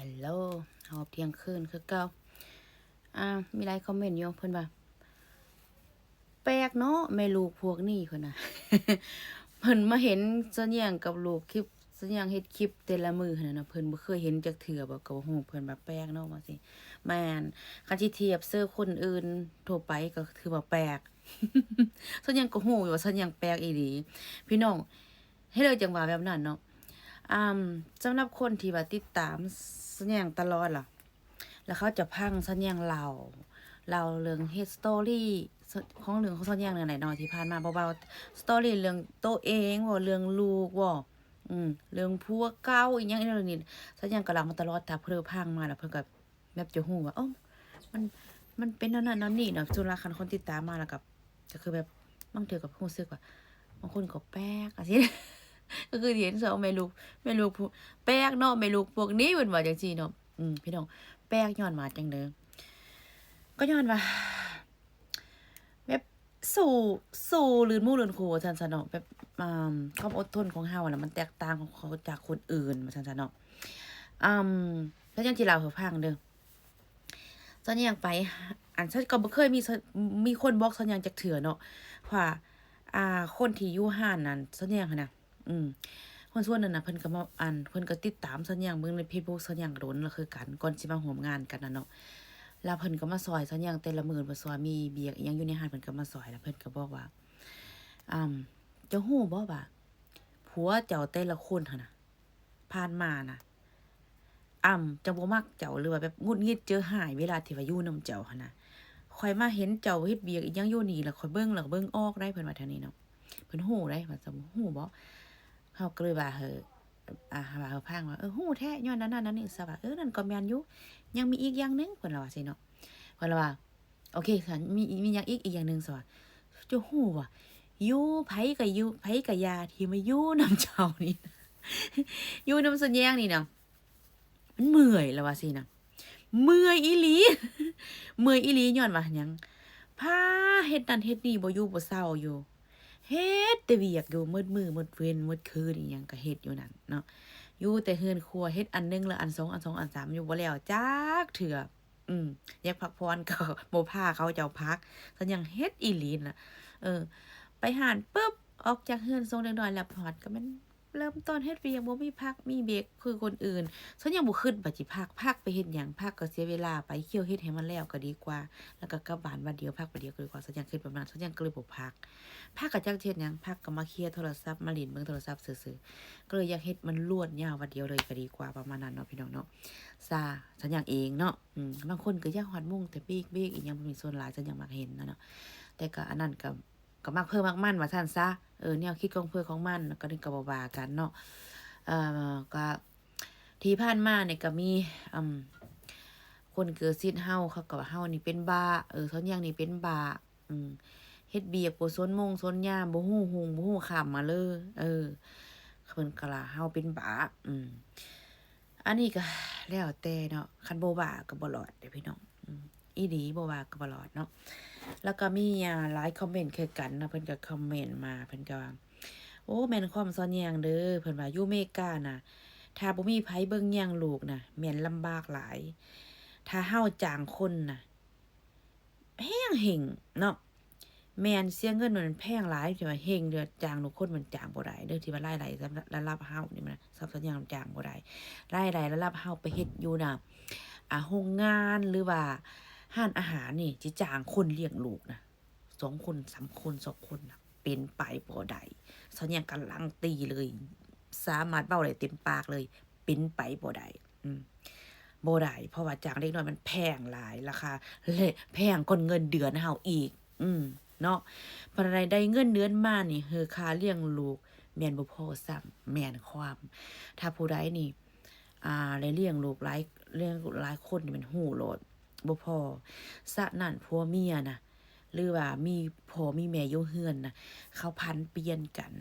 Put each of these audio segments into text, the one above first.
ຮອບທ່ຽງຄືນຄືເກົ່າ. ອ່າ ມີຫຼາຍຄອມເມັນຢູ່ ເພິ່ນວ່າ ແປກເນາະແມ່ລູກພວກນີ້ ເພິ່ນວ່າ ເພິ່ນມາເຫັນສັນຍາງກັບລູກ ຄລິບສັນຍາງເຮັດຄລິບແຕ່ລະມື້ຫັ້ນນະ ເພິ່ນບໍ່ເຄີຍເຫັນຈັກເທື່ອບໍ ກໍບໍ່ຮູ້ ເພິ່ນວ່າແປກເນາະ ວ່າຊີ້. ແມ່ນ ຄັນຊິທຽບໃສ່ຄົນອື່ນທົ່ວໄປກໍຖືວ່າແປກ. ສັນຍາງກໍຮູ້ຢູ່ວ່າສັນຍາງແປກອີ່ຫຼີ ພີ່ນ້ອງ. ເຮັດໃດຈັ່ງວ່າແບບນັ້ນເນາະ. ອ່າ ສຳລັບຄົນທີ່ວ່າຕິດຕາມສັນຍາງຕະຫຼອດລະ ແລ້ວເຂົາຈະຟັງສັນຍາງເລົ່າ ເລົ່າເລື່ອງເຮັດສະຕໍຣີຂອງ ເລື່ອງຂອງສັນຍາງແນວໃດເນາະ ທີ່ຜ່ານມາ ບໍ່ວ່າສະຕໍຣີເລື່ອງໂຕເອງບໍ ເລື່ອງລູກບໍ ອືມ ເລື່ອງຜົວເກົ່າ ອີ່ຫຍັງເລື່ອງນີ້ ສັນຍາງກໍເລົ່າມາຕະຫຼອດ. ຖ້າເພິ່ນຟັງມາແລ້ວ ເພິ່ນກໍ ແບບຈະຮູ້ວ່າ ໂອ້ ມັນ ມັນເປັນແນວນັ້ນແນວນີ້ເນາະ. ສ່ວນຫຼາຍຄັນຄົນຕິດຕາມມາແລ້ວກໍ ກໍຄືແບບ ບາງເທື່ອກໍຮູ້ສຶກວ່າ ບາງຄົນກໍແປກ ຈັ່ງຊີ້ ກໍຄືເຫັນສອງແມ່ລູກ ແມ່ລູກຜູ້ ແປກເນາະແມ່ລູກພວກນີ້ ເພິ່ນວ່າຈັ່ງຊີ້ເນາະ. ອືມ ພີ່ນ້ອງ ແປກຍ້ອນວ່າຈັ່ງໃດ? ກໍຍ້ອນວ່າ ແບບ ສູ້ ສູ້ລື່ນໝູ່ລື່ນຄູ່ວ່າຊັ້ນຊະເນາະ ແບບ ອ່າ ຄວາມອົດທົນຂອງເຮົານະ ມັນແຕກຕ່າງຂອງ ຈາກຄົນອື່ນວ່າຊັ້ນຊະເນາະ. ອ່າ ແລ້ວຈັ່ງຊິເລົ່າໃຫ້ຟັງເດີ ສັນຍາງໄປ ອັນ ສັນກໍບໍ່ເຄີຍມີ ມີຄົນບອກສັນຍາງຈັກເທື່ອເນາະ ເພາະວ່າ ອ່າ ຄົນທີ່ຢູ່ຮ້ານນັ້ນ ສັນຍາງຫັ້ນນະ ອືມ ຄົນສ່ວນນັ້ນນະ ເພິ່ນກໍມາ ອັນ ເພິ່ນກໍຕິດຕາມສັນຍາງເບິ່ງໃນເຟສບຸກສັນຍາງກໍດົນແລ້ວຄືກັນ ກ່ອນຊິມາຮ່ວມງານກັນນະເນາະ. ແລ້ວເພິ່ນກໍມາຊ່ອຍສັນຍາງແຕ່ລະມື້ ມາຊ່ອຍ ມີວຽກອີ່ຫຍັງຢູ່ໃນຮ້ານ ເພິ່ນກໍມາຊ່ອຍ ແລ້ວເພິ່ນກໍບອກວ່າ ອາ ເຈົ້າຮູ້ບໍ່ວ່າ ຜົວເຈົ້າແຕ່ລະຄົນຫັ້ນນະ ຜ່ານມານະ ອຳ ຈະບໍ່ມັກເຈົ້າ ຫຼືວ່າແບບຫງຸດຫງິດເຈີຮ້າຍ ເວລາທີ່ວ່າຢູ່ນຳເຈົ້າຫັ້ນນະ. ຂ້ອຍມາເຫັນເຈົ້າເຮັດວຽກອີ່ຫຍັງຢູ່ນີ້ ແລ້ວຂ້ອຍເບິ່ງ ແລ້ວກໍເບິ່ງອອກໄດ໋ ເພິ່ນວ່າແນວນີ້ເນາະ. ເພິ່ນຮູ້ໄດ໋ ວ່າ ເຈົ້າຮູ້ບໍ່? ເຮົາກໍເລີຍວ່າ ເອີ ອ່າ ວ່າໃຫ້ຟັງວ່າ ເອີ ຮູ້ແທ້ ຍ້ອນອັນນັ້ນອັນນີ້ຊະວ່າ. ເອີ ນັ້ນກໍແມ່ນຢູ່ ຍັງມີອີກຢ່າງໜຶ່ງ ເພິ່ນລະວ່າຊີ້ເນາະ. ເພິ່ນລະວ່າ ໂອເຄ ມີ ມີຫຍັງອີກ? ອີກຢ່າງໜຶ່ງຊະວ່າ ເຈົ້າຮູ້ບໍ່ ຢູ່ ໃຜກໍຢູ່ ໃຜກໍຢ່າ ທີ່ມາຢູ່ນຳເຈົ້ານີ້ ຢູ່ນຳສັນຍາງນີ້ນະ ມັນເມື່ອຍ ລະວ່າຊີ້ນະ. ເມື່ອຍອີ່ຫຼີ ເມື່ອຍອີ່ຫຼີ ຍ້ອນວ່າຫຍັງ? ພາເຮັດນັ້ນເຮັດນີ້ ບໍ່ຢູ່ບໍ່ເຊົາຢູ່ ເຮັດແຕ່ວຽກຢູ່ ໝົດມື້ໝົດເວັນໝົດຄືນ ອີ່ຫຍັງກໍເຮັດຢູ່ນັ້ນເນາະ. ຢູ່ແຕ່ເຮືອນຄົວ ເຮັດອັນໜຶ່ງແລ້ວອັນສອງ ອັນສອງ ອັນສາມ ຢູ່ ບໍ່ແລ້ວຈັກເທື່ອ. ອືມ ຢາກພັກຜ່ອນກໍບໍ່ພາເຂົາເຈົ້າພັກ ສັນຍາງເຮັດອີ່ຫຼີນະ. ເອີ ໄປຮ້ານປຶບ ອອກຈາກເຮືອນສົ່ງເດັກນ້ອຍແລ້ວ ພັດກໍແມ່ນເລີ່ມຕົ້ນເຮັດວຽກ ບໍ່ມີພັກມີເບຣກຄືຄົນອື່ນ. ສັນຍາງບໍ່ຄິດວ່າຊິພັກ ພັກໄປເຮັດຫຍັງ? ພັກກໍເສຍເວລາໄປ ຄຽວເຮັດໃຫ້ມັນແລ້ວກໍດີກວ່າ ແລ້ວກໍກັບບ້ານວັດດຽວ ພັກວັດດຽວກໍດີກວ່າ ສັນຍາງຄິດປະມານ ສັນຍາງກໍເລີຍບໍ່ພັກ. ພັກກໍຈັກຊິເຮັດຫຍັງ? ພັກກໍມາເຄຍໂທລະສັບ ມາຫຼິ້ນເບິ່ງໂທລະສັບຊື່ໆ ກໍເລີຍຢາກເຮັດມັນລວດຍາວວັດດຽວເລີຍກໍດີກວ່າ ປະມານນັ້ນເນາະ ພີ່ນ້ອງເນາະ. ຊາ ສັນຍາງເອງເນາະ ອືມ ບາງຄົນກໍຢາກຮອດໂມງແຕ່ເບຣກ ເບຣກອີ່ຫຍັງ ບໍ່ມີ ສ່ວນຫຼາຍສັນຍາງມັກເຫັນນະເນາະ. ແຕ່ກໍອັນນັ້ນກໍ ກໍມັກໃຜມັກມັນວ່າຊັ້ນຊະ ເອີ ແນວຄິດຂອງໃຜຂອງມັນ ກໍນີ້ກໍບໍ່ວ່າກັນເນາະ. ເອີ ກໍທີ່ຜ່ານມານີ້ກໍມີ ອືມ ຄົນໃກ້ຊິດເຮົາ ເຂົາກໍວ່າເຮົານີ້ເປັນບ້າ ເອີ ສັນຍາງນີ້ເປັນບ້າ ອືມ ເຮັດວຽກບໍ່ສົນໂມງສົນຍາມ ບໍ່ຮູ້ຮຸ່ງບໍ່ຮູ້ຄ່ຳມາເລີຍ ເອີ ເພິ່ນກໍວ່າເຮົາເປັນບ້າ ອືມ ອັນນີ້ກໍແລ້ວແຕ່ເນາະ ຄັນບໍ່ວ່າກໍບໍ່ລອດເດ້ພີ່ນ້ອງ ອືມ ອີ່ຫຼີ ບໍ່ວ່າກໍບໍ່ລອດເນາະ. ແລ້ວກໍມີ ອ່າ ຫຼາຍຄອມເມັນຄືກັນເນາະ ເພິ່ນກໍຄອມເມັນມາ ເພິ່ນກໍວ່າ ໂອ້ ແມ່ນຄວາມສ່ວນຍາງເດີ ເພິ່ນວ່າ ຢູ່ເມການະ ຖ້າບໍ່ມີໃຜເບິ່ງຍາງລູກນະ ແມ່ນລຳບາກຫຼາຍ ຖ້າເຮົາຈ້າງຄົນນະ ແຮງເຮັງເນາະ ແມ່ນເສຍເງິນມັນແພງຫຼາຍ ທີ່ວ່າເຮັງເດີ ຈ້າງລູກຄົນມັນຈ້າງບໍ່ໄດ້ເດີ ທີ່ວ່າລາຍໄດ້ລະດັບເຮົານີ້ມັນ ສັບສັນຍາງມັນຈ້າງບໍ່ໄດ້ ລາຍໄດ້ລະດັບເຮົາໄປເຮັດຢູ່ນະ ອ່າ ໂຮງງານ ຫຼືວ່າຮ້ານອາຫານນີ້ ຊິຈ້າງຄົນລ້ຽງລູກນະ ສອງຄົນ ສາມຄົນ ສອງຄົນນະ ເປັນໄປບໍ່ໄດ້ ສັນຍາງການລັງຕີເລີຍ ສາມາດເວົ້າໄດ້ເຕັມປາກເລີຍ ເປັນໄປບໍ່ໄດ້ ອືມ ບໍ່ໄດ້ ເພາະວ່າຈ້າງເດັກນ້ອຍມັນແພງຫຼາຍ ລາຄາ ແລະ ແພງກວ່າເງິນເດືອນເຮົາອີກ ອືມ ເນາະ. ປານໃດໄດ້ເງິນເດືອນມານີ້ ເຮີ ຄ່າລ້ຽງລູກແມ່ນບໍ່ພໍຊ້ຳ ແມ່ນຄວາມ ຖ້າຜູ້ໃດນີ້ ອ່າ ໄດ້ລ້ຽງລູກຫຼາຍ ລ້ຽງຫຼາຍຄົນນີ້ແມ່ນຮູ້ໂລດ ບໍ່ພໍ. ສະນັ້ນ ຜົວເມຍນະ ຫຼືວ່າມີພໍ່ມີແມ່ຢູ່ເຮືອນນະ ເຂົາຜັນປ່ຽນກັນ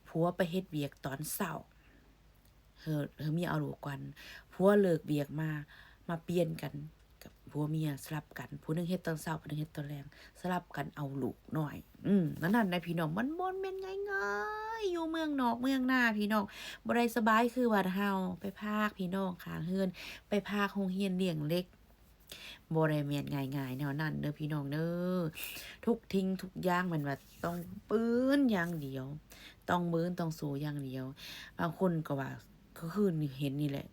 ຜົວໄປເຮັດວຽກຕອນເຊົ້າ ເຮີ ເຮີ ເມຍເອົາລູກກ່ອນ ຜົວເລີກວຽກມາ ມາປ່ຽນກັນ ກັບ ຜົວເມຍສະຫຼັບກັນ ຜູ້ໜຶ່ງເຮັດຕອນເຊົ້າ ຜູ້ໜຶ່ງເຮັດຕອນແລງ ສະຫຼັບກັນເອົາລູກນ້ອຍ. ອືມ ນັ້ນນະພີ່ນ້ອງ ມັນບໍ່ແມ່ນງ່າຍໆ ຢູ່ເມືອງນອກເມືອງນາພີ່ນ້ອງ ບໍ່ໄດ້ສະບາຍຄືບ້ານເຮົາ ໄປພາກພີ່ນ້ອງຂ້າງເຮືອນ ໄປພາກໂຮງຮຽນລ້ຽງເດັກ ບໍ່ໄດ້ແມ່ນງ່າຍໆແນວນັ້ນເດີພີ່ນ້ອງເດີ. ທຸກສິ່ງທຸກຢ່າງແມ່ນວ່າຕ້ອງບືນຢ່າງດຽວ ຕ້ອງບືນຕ້ອງສູ້ຢ່າງດຽວ. ບາງຄົນກໍວ່າ ຄືຄືເຫັນນີ້ແຫຼະ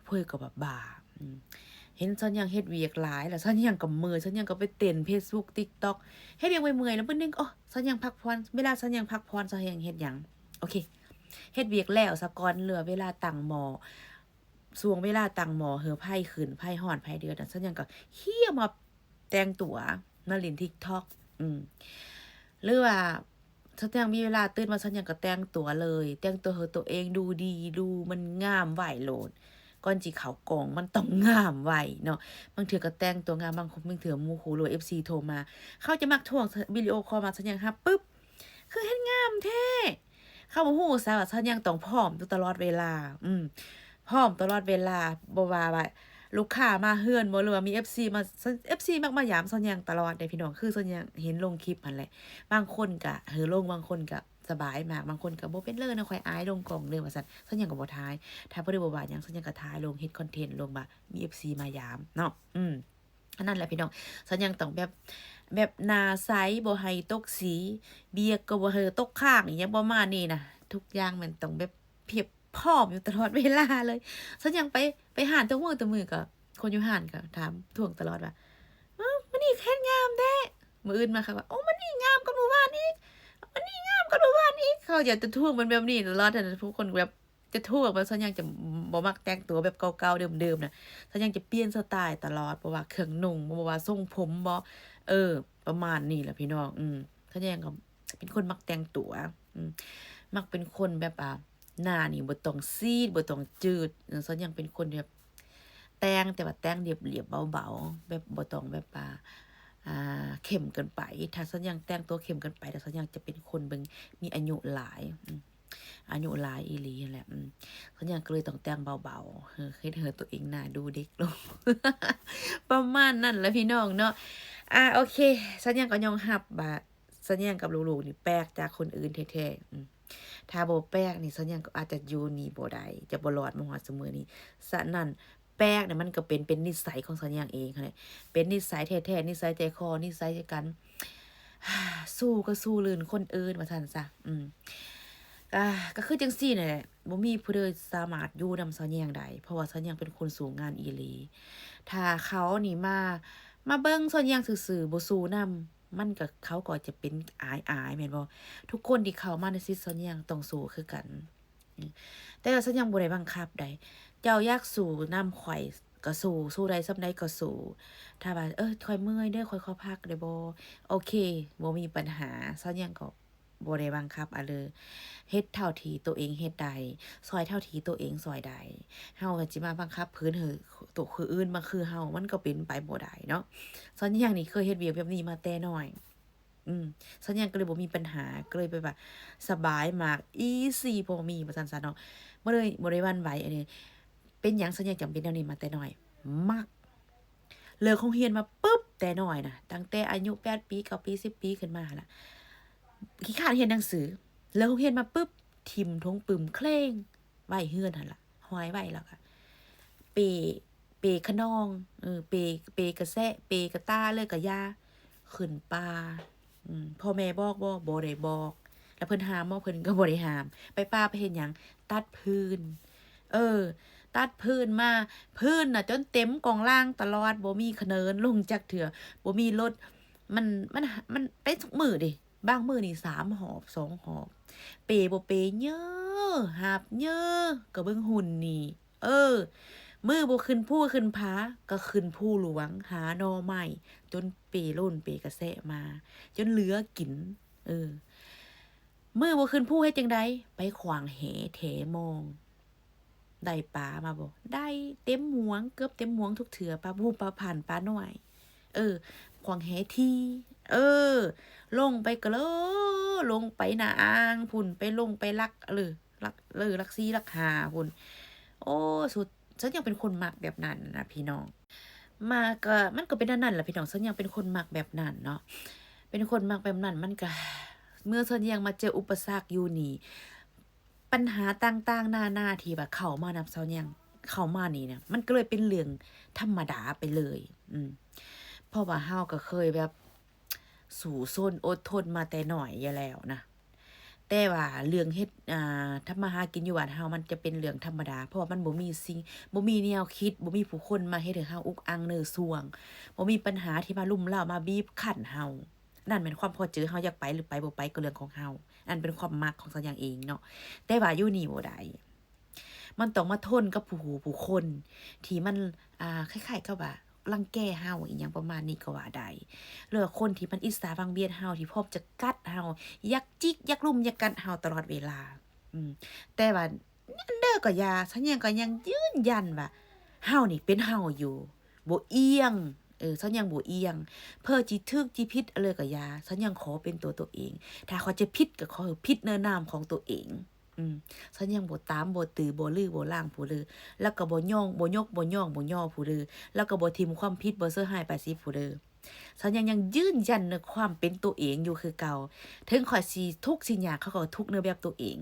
ເພິ່ນກໍວ່າບ້າ ອືມ ເຫັນຊາວຍາງເຮັດວຽກຫຼາຍ ແລ້ວຊາວຍາງກໍເມື່ອຍ ຊາວຍາງກໍໄປເຕັ້ນເຟສບຸກ ຕິກຕັອກ ເຮັດວຽກເມື່ອຍໆ ແລ້ວບຶດໜຶ່ງ ໂອ້ ຊາວຍາງພັກຜ່ອນ ເວລາຊາວຍາງພັກຜ່ອນ ຊາວຍາງເຮັດຫຍັງ? ໂອເຄ ເຮັດວຽກແລ້ວສາກ່ອນ ເຫຼືອເວລາຕັ້ງໝໍ້ ຊ່ວງເວລາຕັ້ງໝໍ້ ເຫື່ອໄຟຂຶ້ນ ໄຟຮ້ອນ ໄຟເດືອດນະ ຊາວຍາງກໍເຄຍມາແຕ່ງຕົວ ມາຫຼິ້ນຕິກຕັອກ ອືມ ຫຼືວ່າ ຊາວຍາງມີເວລາຕື່ນມາ ຊາວຍາງກໍແຕ່ງຕົວເລີຍ ແຕ່ງຕົວໃຫ້ຕົວເອງດູດີ ດູມັນງາມໄວ້ໂລດ ກ່ອນຊິເຂົ້າກ້ອງມັນຕ້ອງງາມໄວ້ເນາະ. ບາງເທື່ອກໍແຕ່ງຕົວງາມ ບາງຄົນ ບາງເທື່ອໝູ່ຄູ່ ຫຼືວ່າເອັຟຊີໂທມາ ເຂົາຈະມັກທວງ ວິດີໂອຄໍມາ ຊາວຍາງຮັບປຶບ ຄືເຮັດງາມແທ້ ເຂົາບໍ່ຮູ້ຊະວ່າຊາວຍາງຕ້ອງພ້ອມຢູ່ຕະຫຼອດເວລາ ອືມ ພ້ອມຕະຫຼອດເວລາ ບໍ່ວ່າວ່າລູກຄ້າມາເຮືອນບໍ ຫຼືວ່າມີເອັຟຊີມາ ເອັຟຊີມັກມາຢາມຊາວຍາງຕະຫຼອດເດ້ພີ່ນ້ອງ. ຄືຊາວຍາງເຫັນລົງຄລິບຫັ້ນແຫຼະ ບາງຄົນກະເຮີລົງ ບາງຄົນກະສະບາຍມາກ ບາງຄົນກະບໍ່ເປັນເລີຍນະ ຂ້ອຍອາຍລົງກ້ອງເດີວ່າຊັ້ນ ຊາວຍາງກໍບໍ່ຖ່າຍ ຖ້າຜູ້ໃດບໍ່ວ່າຫຍັງ ຊາວຍາງກໍຖ່າຍລົງ ເຮັດຄອນເທັນລົງວ່າມີເອັຟຊີມາຢາມເນາະ ອືມ. ອັນນັ້ນແຫຼະພີ່ນ້ອງ ຊາວຍາງຕ້ອງແບບ ແບບໜ້າໃສ ບໍ່ໃຫ້ຕົກສີ ເບຍກໍບໍ່ໃຫ້ຕົກຄ້າງ ອີ່ຫຍັງປະມານນີ້ນະ ທຸກຢ່າງມັນຕ້ອງແບບພຽບພ້ອມຢູ່ຕະຫຼອດເວລາເລີຍ. ຊາວຍາງໄປ ໄປຮ້ານທຸກມື້ທຸກມື້ ກໍຄົນຢູ່ຮ້ານກໍຖາມ ທວງຕະຫຼອດວ່າ ເອີ ມື້ນີ້ເຮັດງາມແທ້ ມື້ອື່ນມາເຂົາວ່າ ໂອ້ ມື້ນີ້ງາມກວ່າມື້ວານອີກ ມື້ນີ້ງາມກວ່າມື້ວານອີກ ເຂົາຢາກຈະທວງເປັນແບບນີ້ຕະຫຼອດ ທຸກຄົນແບບ ຈະຖືວ່າຊາວຍາງຈະບໍ່ມັກແຕ່ງຕົວແບບເກົ່າໆເດີມໆນະ ຊາວຍາງຈະປ່ຽນສະໄຕລ໌ຕະຫຼອດ ບໍ່ວ່າເຄື່ອງນຸ່ງບໍ ບໍ່ວ່າຊົງຜົມບໍ ເອີ ປະມານນີ້ແຫຼະພີ່ນ້ອງ. ອືມ ຊາວຍາງກໍເປັນຄົນມັກແຕ່ງຕົວ ອືມ ມັກເປັນຄົນແບບວ່າ ໜ້ານີ້ບໍ່ຕ້ອງຊີດ ບໍ່ຕ້ອງຈືດ ເອີ ຊາວຍາງເປັນຄົນແບບ ແຕ່ງ ແຕ່ວ່າແຕ່ງລຽບໆເບົາໆ ແບບບໍ່ຕ້ອງແບບວ່າ ອ່າ ເຂັ້ມເກີນໄປ. ຖ້າຊາວຍາງແຕ່ງຕົວເຂັ້ມເກີນໄປ ແລ້ວຊາວຍາງຈະເປັນຄົນເບິ່ງມີອາຍຸຫຼາຍ ອືມ ອາຍຸຫຼາຍອີ່ຫຼີຫັ້ນແຫຼະ ອືມ ຊາວຍາງກໍເລີຍຕ້ອງແຕ່ງເບົາໆ ເອີ ເຮັດໃຫ້ຕົວເອງໜ້າດູເດັກລົງ ປະມານນັ້ນແຫຼະພີ່ນ້ອງເນາະ. ອ່າ ໂອເຄ ຊາວຍາງກໍຍອມຮັບວ່າ ຊາວຍາງກັບລູກໆນີ້ແປກຈາກຄົນອື່ນແທ້ໆ ອືມ ຖ້າບໍ່ແປກນີ້ ຊາວຍາງກໍອາດຈະຢູ່ນີ້ບໍ່ໄດ້ ຈະບໍ່ລອດມາຮອດຊຸມື້ນີ້. ສະນັ້ນ ແປກນີ້ມັນກໍເປັນ ເປັນນິໄສຂອງຊາວຍາງເອງຫັ້ນແຫຼະ ເປັນນິໄສແທ້ໆ ນິໄສໃຈຄໍ ນິໄສໃຈກັນ ສູ້ກໍສູ້ລື່ນຄົນອື່ນວ່າຊັ້ນຊະ ອືມ ກໍ ກໍຄືຈັ່ງຊີ້ນັ້ນແຫຼະ ບໍ່ມີຜູ້ໃດສາມາດຢູ່ນຳຊາວຍາງໄດ້ ເພາະວ່າຊາວຍາງເປັນຄົນສູ້ງານອີ່ຫຼີ. ຖ້າເຂົານີ້ມາ ມາເບິ່ງຊາວຍາງຊື່ໆ ບໍ່ສູ້ນຳ ມັນກໍ ເຂົາກໍຈະເປັນອາຍໆ ແມ່ນບໍ່? ທຸກຄົນທີ່ເຂົ້າມາໃນຊີວິດຊາວຍາງຕ້ອງສູ້ຄືກັນ ແຕ່ວ່າຊາວຍາງບໍ່ໄດ້ບັງຄັບໃດ ເຈົ້າຢາກສູ້ນຳຂ້ອຍກໍສູ້ ສູ້ໄດ້ສ່ຳໃດກໍສູ້. ຖ້າວ່າ ເອີ ຂ້ອຍເມື່ອຍເດີ ຂ້ອຍຂໍພັກໄດ້ບໍ່? ໂອເຄ ບໍ່ມີບັນຫາ ຊາວຍາງກໍບໍ່ໄດ້ບັງຄັບອາເລີ ເຮັດເທົ່າທີ່ໂຕເອງເຮັດໄດ້ ຊ່ອຍເທົ່າທີ່ໂຕເອງຊ່ອຍໄດ້. ເຮົາກໍຊິມາບັງຄັບຜືນໃຫ້ໂຕ ຄົນອື່ນມາຄືເຮົາ ມັນກໍເປັນໄປບໍ່ໄດ້ເນາະ. ຊາວຍາງນີ້ເຄີຍເຮັດວຽກແບບນີ້ມາແຕ່ນ້ອຍ ອືມ ຊາວຍາງກໍເລີຍບໍ່ມີບັນຫາ ກໍເລີຍແບບວ່າສະບາຍມາກ ອີຊີ ພໍມີວ່າຊັ້ນຊະເນາະ ບໍ່ໄດ້ ບໍ່ໄດ້ຫວັ່ນໄຫວ. ອັນນີ້ເປັນຫຍັງຊາວຍາງຈັ່ງເປັນແນວນີ້ມາແຕ່ນ້ອຍ? ມັກ ເລີກໂຮງຮຽນມາປຶບ ແຕ່ນ້ອຍນະ ຕັ້ງແຕ່ອາຍຸແປດປີ ເກົ້າປີ ສິບປີ ຂຶ້ນມາຫັ້ນລະ ຂີ້ຄ້ານຮຽນໜັງສື ເລີກໂຮງຮຽນມາປຶບ ຖິ້ມຖົງປຶ້ມເຄລງໄວ້ເຮືອນຫັ້ນລະ ຫ້ອຍໄວ້ ແລ້ວກະເປ ເປຂະນອງ ເອີ ເປ ເປກະແຊະ ເປກະຕ່າ ເລີກກະຢ່າ ຂຶ້ນປ່າ ອືມ ພໍ່ແມ່ບອກບໍ່? ບໍ່ໄດ້ບອກ. ແລ້ວເພິ່ນຫ້າມບໍ່? ເພິ່ນກໍບໍ່ໄດ້ຫ້າມ. ໄປປ່າໄປເຮັດຫຍັງ? ຕັດຟືນ ເອີ ຕັດຟືນມາ ຟືນນະຈົນເຕັມກອງລ່າງຕະຫຼອດ ບໍ່ມີຂະເໜີນລົງຈັກເທື່ອ ບໍ່ມີລົດ ມັນ ມັນ ມັນໄປທຸກມື້ເດ ບາງມື້ນີ້ສາມຮອບ ສອງຮອບ ເປບໍ່ເປເຍີ ຫາບເຍີ ກໍເບິ່ງຫຸ່ນນີ້ ເອີ ມື້ບໍ່ຂຶ້ນພູຂຶ້ນຜາ ກໍຂຶ້ນພູຫຼວງ ຫາໜໍ່ໄມ້ ຈົນເປໂລນເປກະແຊະມາ ຈົນເຫຼືອກິນ ເອີ ມື້ບໍ່ຂຶ້ນພູເຮັດຈັ່ງໃດ? ໄປຂວ້າງແຫແຖມອງ ໄດ້ປາມາບໍ່? ໄດ້ເຕັມໝວງ ເກືອບເຕັມໝວງທຸກເທື່ອ ປາບູ ປາພັນ ປານ້ອຍ ເອີ ຂວ້າງແຫຖີ່ ເອີ ລົງໄປກະເລີ ລົງໄປໜ້າອ່າງພຸ້ນ ໄປລົງໄປຫຼັກເລີ ຫຼັກເລີ ຫຼັກສີ່ ຫຼັກຫ້າພຸ້ນ ໂອ້ ສຸດ ຊາວຍາງເປັນຄົນມັກແບບນັ້ນນະພີ່ນ້ອງ. ມາກໍ ມັນກໍເປັນອັນນັ້ນລະພີ່ນ້ອງ, ຊາວຍັງເປັນຄົນມັກແບບນັ້ນເນາະ, ເປັນຄົນມັກແບບນັ້ນ. ມັນກໍ ເມື່ອຊາວຍັງມາເຈີອຸປະສັກຢູ່ນີ້ ບັນຫາຕ່າງໆນານາທີ່ວ່າເຂົ້າມານຳຊາວຍັງ ເຂົ້າມານີ້ນະ ມັນກໍເລີຍເປັນເລື່ອງທຳມະດາໄປເລີຍ. ອືມ ເພາະວ່າເຮົາກໍເຄີຍແບບສູ້ຊົນອົດທົນມາແຕ່ນ້ອຍຢູ່ແລ້ວນະ, ແຕ່ວ່າເລື່ອງເຮັດ ອ່າ ທຳມາຫາກິນຢູ່ບ້ານເຮົາ ມັນຈະເປັນເລື່ອງທຳມະດາ ເພາະວ່າມັນບໍ່ມີສິ່ງ ບໍ່ມີແນວຄິດ ບໍ່ມີຜູ້ຄົນມາເຮັດໃຫ້ເຮົາອຸກອັ່ງເນີຊ່ວງ, ບໍ່ມີບັນຫາທີ່ມາລຸມເລາ ມາບີບຄັ້ນເຮົາ. ນັ້ນແມ່ນຄວາມພໍໃຈ, ເຮົາຢາກໄປຫຼືໄປ ບໍ່ໄປກໍເລື່ອງຂອງເຮົາ, ອັນເປັນຄວາມມັກຂອງຊາວຍັງເອງເນາະ. ແຕ່ວ່າຢູ່ນີ້ບໍ່ໄດ້, ມັນຕ້ອງມາທົນກັບຜູ້ຮູ້ຜູ້ຄົນທີ່ມັນ ອ່າ ຄ້າຍໆກັບວ່າລັງແກເຮົາ ອີ່ຫຍັງປະມານນີ້ກໍວ່າໄດ້, ຫຼືວ່າຄົນທີ່ມັນອິດສາບັງບຽດເຮົາ ທີ່ພ້ອມຈະກັດເຮົາ, ຢາກຈິກ ຢາກລຸມ ຢາກກັດເຮົາຕະຫຼອດເວລາ. ອືມ ແຕ່ວ່າ ອັນເດີກໍຢ່າ, ຊາວຍັງກໍຍັງຢືນຢັນວ່າເຮົານີ້ເປັນເຮົາຢູ່, ບໍ່ອຽງ. ເອີ ຊາວຍັງບໍ່ອຽງ, ເພີ້ຊິຖືກຊິຜິດອັນເດີກໍຢ່າ, ຊາວຍັງຂໍເປັນຕົວໂຕເອງ. ຖ້າຂ້ອຍຈະຜິດກໍຂໍໃຫ້ຜິດໃນນາມຂອງໂຕເອງ. ອືມ ຊາວຍັງບໍ່ຕາມ ບໍ່ຕື້ ບໍ່ລື ບໍ່ລາງຜູ້ເລີ, ແລ້ວກໍບໍ່ຍ້ອງ ບໍ່ຍົກ ບໍ່ຍ້ອງ ບໍ່ຍໍຜູ້ເລີ, ແລ້ວກໍບໍ່ຖິ້ມຄວາມຜິດ ບໍ່ເຊີຮ້າຍປ້າຍສີຜູ້ເລີ. ຊາວຍັງຍັງຢືນຢັນໃນຄວາມເປັນໂຕເອງຢູ່ຄືເກົ່າ. ເຖິງຂ້ອຍຊິທຸກຊິຍາກ ເຂົາກໍທຸກໃນແບບໂຕເອງ,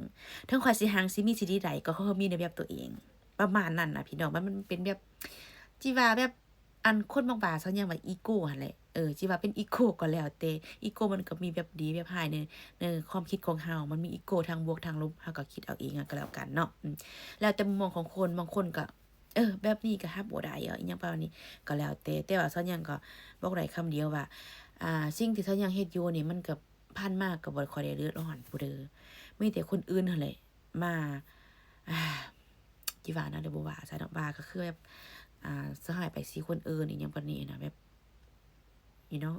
ເຖິງຂ້ອຍຊິຮັ່ງຊິມີຊິດີໃດ ກໍເຂົາກໍມີໃນແບບໂຕເອງ. ປະມານນັ້ນນະພີ່ນ້ອງ, ມັນ ມັນເປັນແບບ ຊິວ່າແບບ ອັນຄົນມັກວ່າຊາວຍັງວ່າອີໂກຫັ້ນແຫຼະ. ເອີ ຊິວ່າເປັນອີໂກກໍແລ້ວແຕ່, ອີໂກມັນກໍມີແບບດີແບບຮ້າຍໃນ ໃນຄວາມຄິດຂອງເຮົາ, ມັນມີອີໂກທັງບວກທັງລົບ, ເຮົາກໍຄິດເອົາເອງກໍແລ້ວກັນເນາະ. ອືມ ແລ້ວແຕ່ມຸມມອງຂອງຄົນ, ບາງຄົນກໍ ເອີ ແບບນີ້ກໍຮັບບໍ່ໄດ້ ອີ່ຫຍັງປະມານນີ້ ກໍແລ້ວແຕ່. ແຕ່ວ່າຊາວຍັງກໍບອກໄດ້ຄຳດຽວວ່າ ອ່າ ສິ່ງທີ່ຊາວຍັງເຮັດຢູ່ນີ້ ມັນກໍຜ່ານມາກໍບໍ່ຄ່ອຍໄດ້ເດືອດຮ້ອນຜູ້ເດີ, ມີແຕ່ຄົນອື່ນຫັ້ນແຫຼະມາ ອ່າ ຊິວ່າແນວໃດບໍ່ວ່າຊະເນາະ, ວ່າກໍຄືແບບ ອ່າ ເຊີຮ້າຍປ້າຍສີຄົນອື່ນ ອີ່ຫຍັງປະມານນີ້ນະ, ແບບ you know.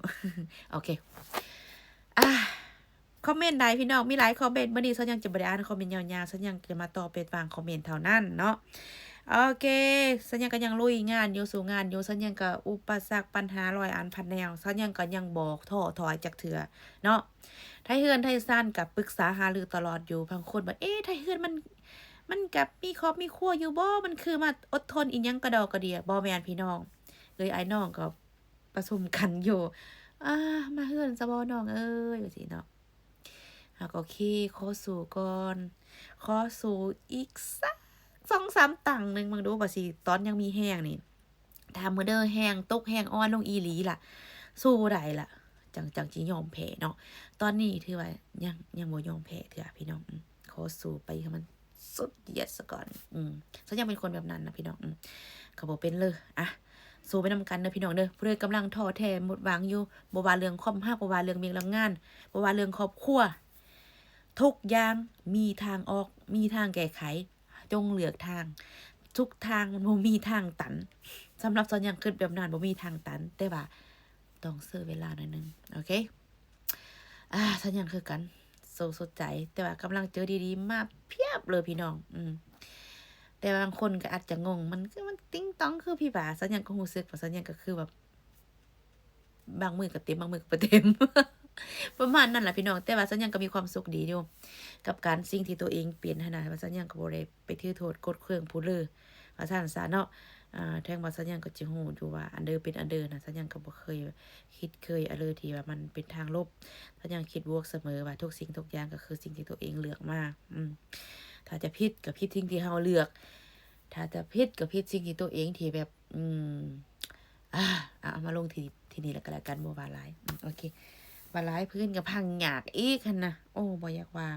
ໂອເຄ ອ່າ ຄອມເມັນໃດພີ່ນ້ອງ, ມີຫຼາຍຄອມເມັນ. ມື້ນີ້ຊາວຍັງຈະບໍ່ໄດ້ອ່ານຄອມເມັນຍາວໆ, ຊາວຍັງຈະມາຕອບເປັນບາງຄອມເມັນເທົ່ານັ້ນເນາະ. ໂອເຄ ຊາວຍັງກໍຍັງລຸຍງານຢູ່ ສູ້ງານຢູ່, ຊາວຍັງກໍອຸປະສັກ ປັນຫາ ຮ້ອຍອັນພັນແນວ, ຊາວຍັງກໍຍັງບໍ່ທໍ້ຖອຍຈັກເທື່ອເນາະ. ໄທເຮືອນໄທຊານກໍປຶກສາຫາລືຕະຫຼອດຢູ່. ບາງຄົນວ່າ ເອ ໄທເຮືອນມັນ ມັນກໍມີຄອບມີຄົວຢູ່ບໍ? ມັນຄືມາອົດທົນອີ່ຫຍັງກະດໍກະເດຍ? ບໍ່ແມ່ນພີ່ນ້ອງ, ເອື້ອຍອ້າຍນ້ອງກໍປະຊຸມກັນຢູ່ ອ່າ ມາເຮືອນຊະບໍນ້ອງເອີຍ ວ່າຊີ້ເນາະ. ເຮົາກໍ ໂອເຄ ຂໍສູ້ກ່ອນ, ຂໍສູ້ອີກສັກສອງສາມຕັ້ງໜຶ່ງເບິ່ງດູ ວ່າຊິ ຕອນຍັງມີແຮງນີ້ ຖ້າມື້ໃດແຮງຕົກແຮງອ່ອນລົງອີ່ຫຼີລະ ສູ້ບໍ່ໄດ້ລະ ຈັ່ງ ຈັ່ງຊິຍອມແພ້ເນາະ. ຕອນນີ້ຖືວ່າຍັງ ຍັງບໍ່ຍອມແພ້ເທື່ອພີ່ນ້ອງ. ອືມ ຂໍສູ້ໄປໃຫ້ມັນສຸດຍອດສະກ່ອນ. ອືມ ຊາວຍັງເປັນຄົນແບບນັ້ນນະພີ່ນ້ອງ. ອືມ ກໍບໍ່ເປັນເລີຍ ອ່ະ ສູ້ໄປນຳກັນເດີພີ່ນ້ອງເດີ. ຜູ້ໃດກຳລັງທໍ້ແທ້ໝົດຫວັງຢູ່ ບໍ່ວ່າເລື່ອງຄວາມຮັກ ບໍ່ວ່າເລື່ອງວຽກເລື່ອງງານ ບໍ່ວ່າເລື່ອງຄອບຄົວ ທຸກຢ່າງມີທາງອອກ ມີທາງແກ້ໄຂ. ຈົ່ງເລືອກທາງ, ທຸກທາງມັນບໍ່ມີທາງຕັນ. ສຳລັບຊາວຍັງຄິດແບບນັ້ນ ບໍ່ມີທາງຕັນ, ແຕ່ວ່າຕ້ອງໃຊ້ເວລາໜ້ອຍໜຶ່ງ. ໂອເຄ ອ່າ ຊາວຍັງຄືກັນ ໂຊສຸດໃຈ, ແຕ່ວ່າກຳລັງເຈີດີໆມາພຽບເລີຍພີ່ນ້ອງ. ອືມ ແຕ່ວ່າບາງຄົນກໍອາດຈະງົງ ມັນ ມັນຕິງຕອງຄືຜີບາ. ຊາວຍັງກໍຮູ້ສຶກວ່າຊາວຍັງກໍຄືແບບ ບາງມື້ກໍເຕັມ ບາງມື້ກໍບໍ່ເຕັມ ປະມານນັ້ນລະພີ່ນ້ອງ. ແຕ່ວ່າຊາວຍັງກໍມີຄວາມສຸກດີຢູ່ກັບການ ສິ່ງທີ່ຕົວເອງເປັນຫັ້ນນະ, ວ່າຊາວຍັງກໍບໍ່ໄດ້ໄປຖືໂທດກົດເຄື່ອງຜູ້ເລີ ວ່າຊັ້ນຊະເນາະ. ອ່າ ເຖິງວ່າຊາວຍັງກໍຈະຮູ້ຢູ່ວ່າອັນເດີເປັນອັນເດີນະ, ຊາວຍັງກໍບໍ່ເຄີຍຄິດເຄີຍອັນເດີທີ່ວ່າມັນເປັນທາງລົບ. ຊາວຍັງຄິດບວກສະເໝີວ່າທຸກສິ່ງທຸກຢ່າງກໍຄືສິ່ງທີ່ຕົວເອງເລືອກມາ. ອືມ ຖ້າຈະຜິດກໍຜິດສິ່ງທີ່ເຮົາເລືອກ, ຖ້າຈະຜິດກໍຜິດສິ່ງທີ່ຕົວເອງທີ່ແບບ ອືມ ອ່າ ເອົາມາລົງທີ່ ທີ່ນີ້ລະກໍແລ້ວກັນ ບໍ່ວ່າຫຼາຍ. ອືມ ໂອເຄ ວ່າຫຼາຍເພິ່ນກໍພັງຍາກອີກຫັ້ນນະ. ໂອ້ ບໍ່ຢາກວ່າ.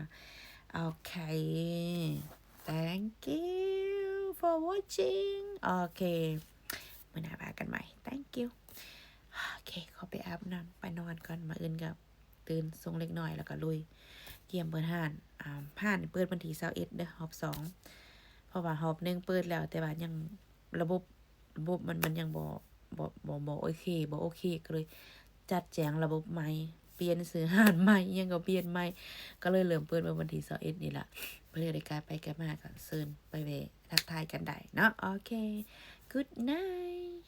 ໂອເຄ thank you for watching. ໂອເຄ ມື້ໜ້າວ່າກັນໃໝ່ thank you. ໂອເຄ ຂໍໄປອາບນ້ຳ ໄປນອນກ່ອນ. ມື້ອື່ນກໍຕື່ນສົ່ງເດັກນ້ອຍ ແລ້ວກໍລຸຍກຽມເປີດຮ້ານ. ອ່າ ຮ້ານເປີດວັນທີຊາວເອັດເດີ ຮອບສອງ ເພາະວ່າຮອບໜຶ່ງເປີດແລ້ວ ແຕ່ວ່າຍັງ ລະບົບ ລະບົບມັນ ມັນຍັງບໍ່ ບໍ່ ບໍ່ ບໍ່ໂອເຄ ບໍ່ໂອເຄ ກໍເລີຍຈັດແຈງລະບົບໃໝ່ ປ່ຽນຊື່ຮ້ານໃໝ່ ຫຍັງກໍປ່ຽນໃໝ່ ກໍເລີຍເລີ່ມເປີດເມື່ອວັນທີຊາວເອັດນີ້ລະ. ເພື່ອໄດ້ກາຍໄປກາຍມາ ກໍເຊີນໄປແວ່ທັກທາຍກັນໄດ້ເນາະ. ໂອເຄ good night.